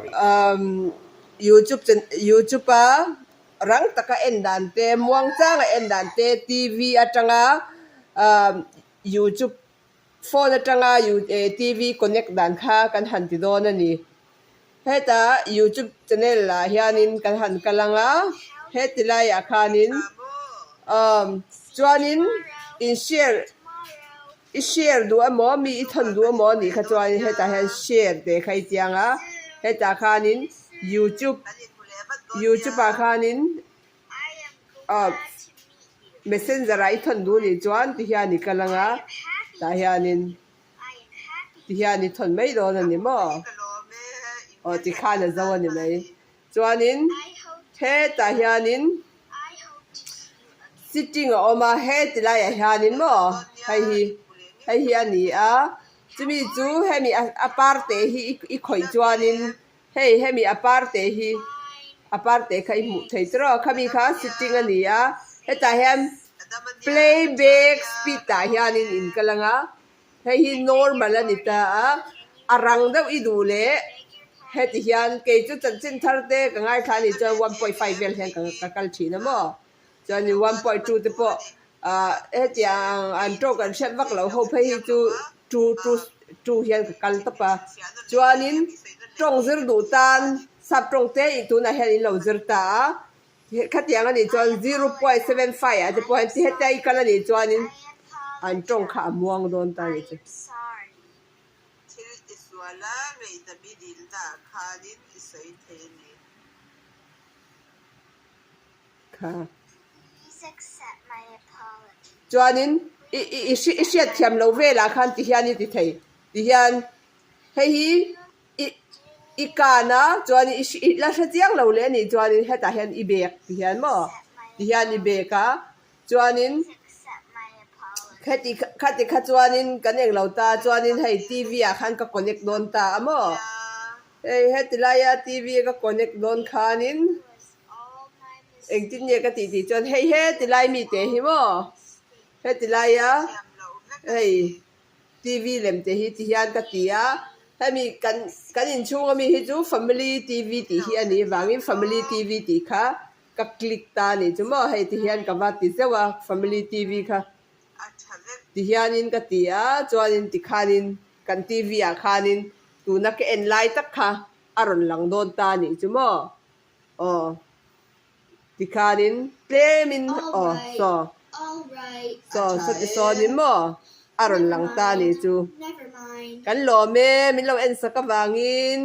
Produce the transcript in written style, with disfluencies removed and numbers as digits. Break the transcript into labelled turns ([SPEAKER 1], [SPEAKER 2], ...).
[SPEAKER 1] Umm youtube youtube a rang taka en dan te muangchanga en dan te tv atanga umm youtube phone atanga tv connect dan kha kan han ti dawn a ni. Heta youtube channel ah hianin kan han kal ang a heti laiah khanin umm chuanin in share i share duh emaw mi i thawn duh emaw anih kha chuanin hetah hian share teh kha i chiang a hetah khanin youtube youtube ah khanin ah messenger ah i thawn duh anih chuan tihian i kal ang a tah hianin tihian i thawn mai dawn a ni maw aw tikhan a zo a ni mai chuanin hetah hianin sitting a awm a heti laiah hianin maw hei hi hei hi a ni a chumi chu hemi a parte hi i khawih chuanin hei hemi a parte hi a parte kha i hmuh thei tawh a khami kha sitting a ni a hetah hian playback speed ah hianin in kal ang a. Hei hi normal a ni ta a, a rang deuh i duh leh heti hian kei chu chanchin thar te ka ngaithla a nih chuan 1.5 vel hian ka kal thin a maw chuanin 1.2 te pawh ah hetiang an tawk an hriat vak loh ho phei hi chu two two two hian ka kal tawp a chuanin tawng zir duh tan sap tawng te tunah hian in lo zir ta a. Khatiang a nih chuan 0.75 ah te pawh hian ti hetia i kal a nih chuanin an tawng kha a muang dawn ta a nih chu.
[SPEAKER 2] Thil i sual a, ngaihdam i dilna ah khanin i sawi thei a ni.
[SPEAKER 1] Kha. Chuanin i i i hriat thiam lo velah khan ti hian i ti thei. Ti hian hei hi I i kan a chuan i i la hre chiang lo leh a nih chuanin hetah hian i bag ti hian maw ti hian i bag a chuanin kheti khati kha chuanin kan eng lo ta chuanin hei tv ah khan ka connect dawn ta a maw hei heti laia tv ka connect dawn khanin engtin nge ka tih tih chuan hei heti lai mite hi maw heti laia hei. TV lem te hi ti hian ka ti a, hemi kan kan inchhung ami hi chu family TV tih hi a nih vangin family TV tih kha ka click ta a nih chu maw hei ti hian ka va ti zeuh a family TV kha ti hianin ka ti a chuanin tikhanin kan TV ah khanin tuna ka en lai tak kha a rawn lang dawn ta a nih chu maw aw. Tikhanin tlemin aw saw saw sawti sawnin maw a rawn lang ta a nih chu. Kan lawm e min lo en sak avangin.